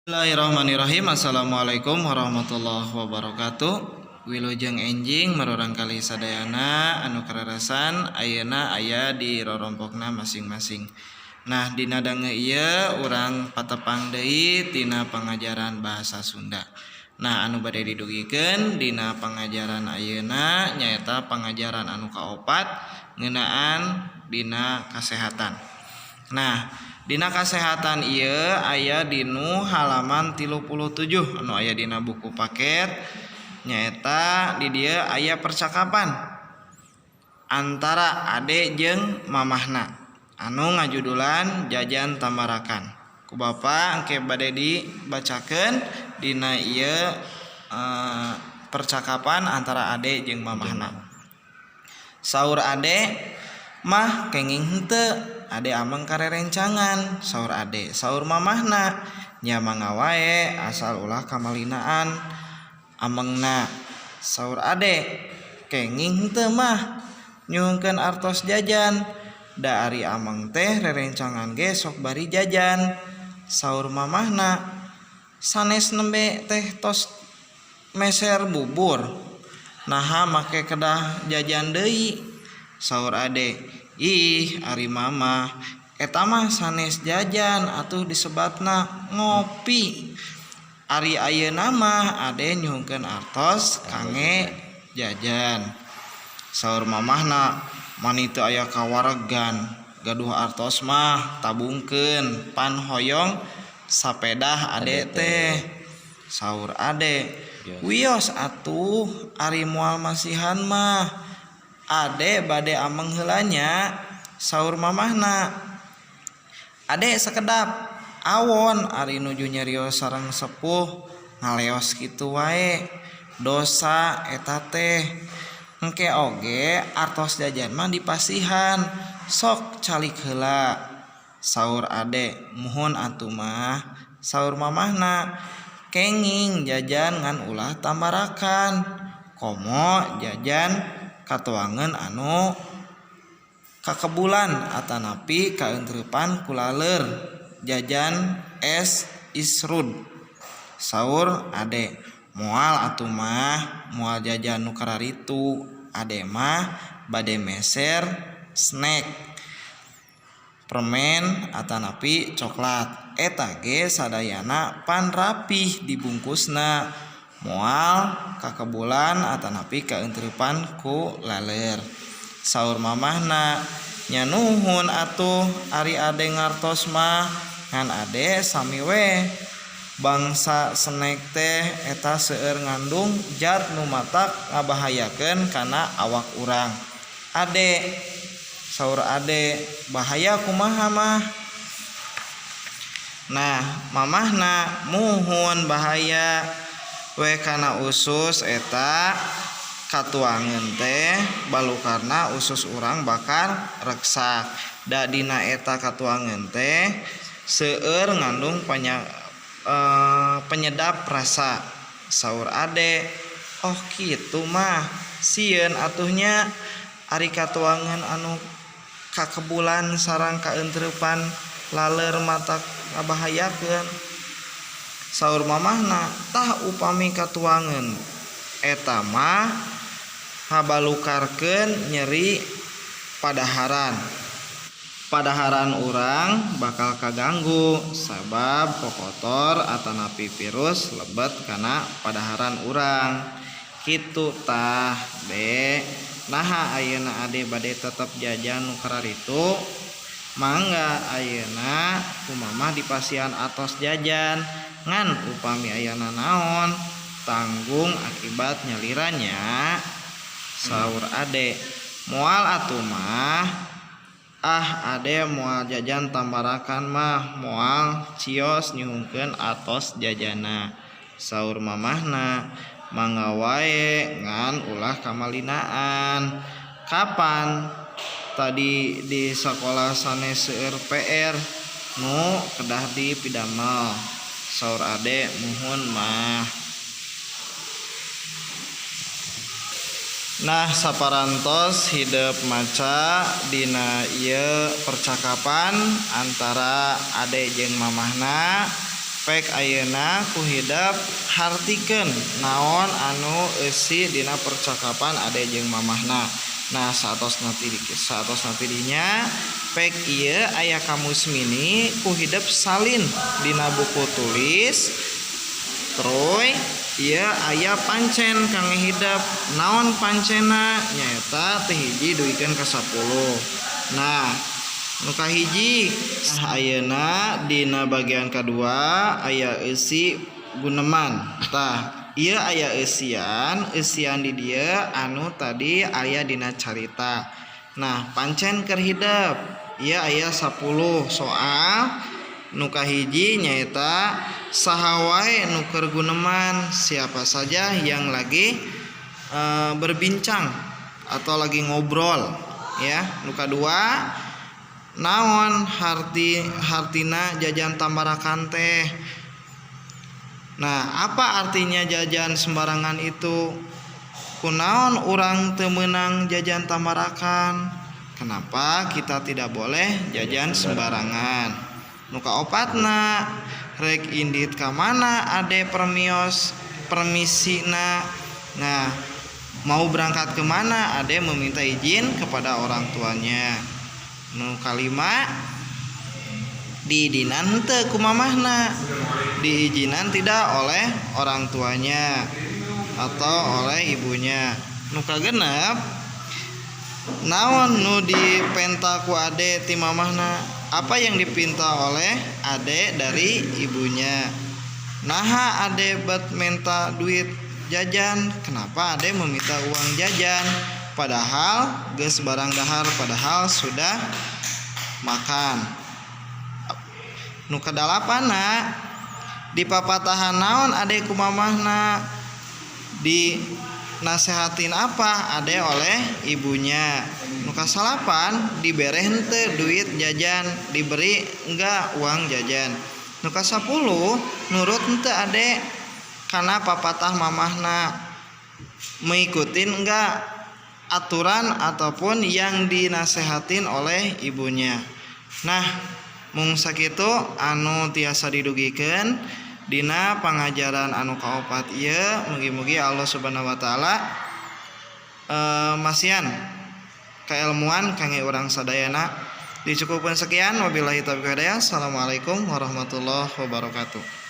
Bismillahirrahmanirrahim. Assalamualaikum warahmatullahi wabarakatuh. Wilujeng enjing murangkalih sadayana anu kararesan ayeuna aya di rorompokna masing-masing. Nah, dina dange ieu urang patepang deui tina pangajaran bahasa Sunda. Nah, anu bade didugikeun dina pangajaran ayeuna nyaeta pangajaran anu kaopat ngeunaan dina kasehatan. Nah, dina kasehatan ieu aya dinu halaman 37 anu aya dina buku paket, nyaeta di dieu aya percakapan antara ade jeung mamahna anu ngajudulan jajan tambarakan. Ku Bapak engke bade dibacakeun dina ieu percakapan antara ade jeung mamahna. Saur ade, "Mah, kenging henteu ade ameng karerencangan?" Saur ade. Saur mamahna, "Nya mangga wae, asal ulah kamalinaan amengna." Saur ade, "Kenging henteu, Mah, nyuhunkeun artos jajan? Da ari ameng teh rerencangan ge sok bari jajan." Saur mamahna, "Sanes nembe teh tos meser bubur, naha make kedah jajan deui?" Saur ade, "Ih, ari Mama, eta mah sanes jajan atuh, disebatna ngopi. Ari ayeuna mah ade nyuhunkeun artos kangge jajan." Saur mamahna, "Mani teu aya kawaregan. Gaduh artos mah tabungkeun, pan hoyong sapedah ade teh." Saur ade, "Wios atuh ari moal masihan mah. Ade bade ameng heula nya." Saur mamahna, "Ade, sakedap awon, ari nuju nyarios sareng sepuh ngaleos kitu wae, dosa eta teh. Engke oge artos jajan mah dipasihan, sok calik heula." Saur ade, "Muhun atuh, Mah." Saur mamahna, "Kenging jajan ngan ulah tambarakan, komo jajan katuangan anu kakebulan atanapi kaeunteupan ku laleur, jajan es Isrud." Saur ade, "Moal atuh, Mah, moal jajan nu kararitu. Ade mah bade meser snack, permen atanapi coklat. Eta ge sadayana pan rapih dibungkusna, moal kakebulan atanapi kaeunteupan ku laleur." Saur mamahna, "Nya nuhun atuh ari ade ngartos mah, ngan ade sami we, bangsa snack teh eta seueur ngandung zat nu matak ngabahayakeun kana awak urang, Ade." Saur ade, "Bahaya kumaha, Mah?" Nah, mamahna, "Muhun, bahaya we kana usus. Eta katuangeun teh balukarna usus urang bakal reksak, da dina eta katuangeun teh seueur ngandung penyedap rasa." Saur ade, "Oh kitu, Mah, sieun atuh nya. Ari katuangan anu kakebulan sareng kaeunteupan laleur matak ngabahayakeun." Saur mamahna, "Tah, upami katuangan eta mah ngabalukarkeun nyeri padaharan. Padaharan urang bakal kaganggu sabab kokotor atanapi virus lebet kana padaharan urang kitu. Tah, De, naha ayeuna ade bade tetep jajan nu kararitu? Mangga ayeuna ku Mamah dipasihan atos jajan, ngan upami aya nanaon tanggung akibat nyalira nya." Saur ade, "Moal atuh, Mah. Ah, ade moal jajan tambarakan mah, moal cios nyuhunkeun atos jajanna." Saur mamahna, "Mangga wae, ngan ulah kamalinaan. Kapan tadi di sakola sanes seueur PR nu kedah dipidamel?" Saur ade, "Muhun, Mah." Nah, saparantos hidep maca dina ieu percakapan antara ade jeung mamahna. Pek ayeuna ku hidep hartikeun naon anu eusi dina percakapan ade jeung mamahna. Nah, saatos ti dinya, pek ieu aya kamus mini, ku hidep salin dina buku tulis. Terus ieu aya pancen kangge hidep. Naon pancena? Nyaeta ti 1 dugikeun ka 10. Nah, nu kahiji. Nah, ayeuna dina bagian kedua aya eusi guneman. Tah, ieu aya eusian, eusian di dieu anu tadi aya dina carita. Nah, pancen keur hidep ieu aya 10 soal. Nu kahiji nyaeta saha wae nu keur guneman, siapa saja yang lagi berbincang atau lagi ngobrol ya. Nu kadua, naon hartina jajan tambarakan teh? Nah, apa artinya jajan sembarangan itu? Kunaon urang teu meunang jajan tambarakan? Kenapa kita tidak boleh jajan sembarangan? Nu kaopatna, rek indit ka mana ade permios permisina? Nah, mau berangkat kemana ade meminta izin kepada orang tuanya? Nu kalima, diizinan henteu ku mamahna? Diizinan tidak oleh orang tuanya atau oleh ibunya? Nu kagenep, naon nu dipenta ku ade ti mamahna? Apa yang dipinta oleh ade dari ibunya? Naha ade bet minta duit jajan? Kenapa ade meminta uang jajan padahal geus barang dahar, padahal sudah makan? Nu kadalapanna, dipapatahan naon ade ku mamahna? Di nasehatin apa ade oleh ibunya? Nu kasalapan, dibere henteu duit jajan? Diberi enggak uang jajan? Nu kasapuluh, nurut henteu ade kana papatah mamahna? Mengikutin enggak aturan ataupun yang dinasehatin oleh ibunya? Nah, mung sakitu anu tiasa didugikeun dina pangajaran anu kaopat ieu. Mugi-mugi Allah Subhanahu wa taala masihan keilmuan kangge urang sadayana. Dicukupkan sekian, wabillahi taufiq hidayah. Assalamualaikum warahmatullahi wabarakatuh.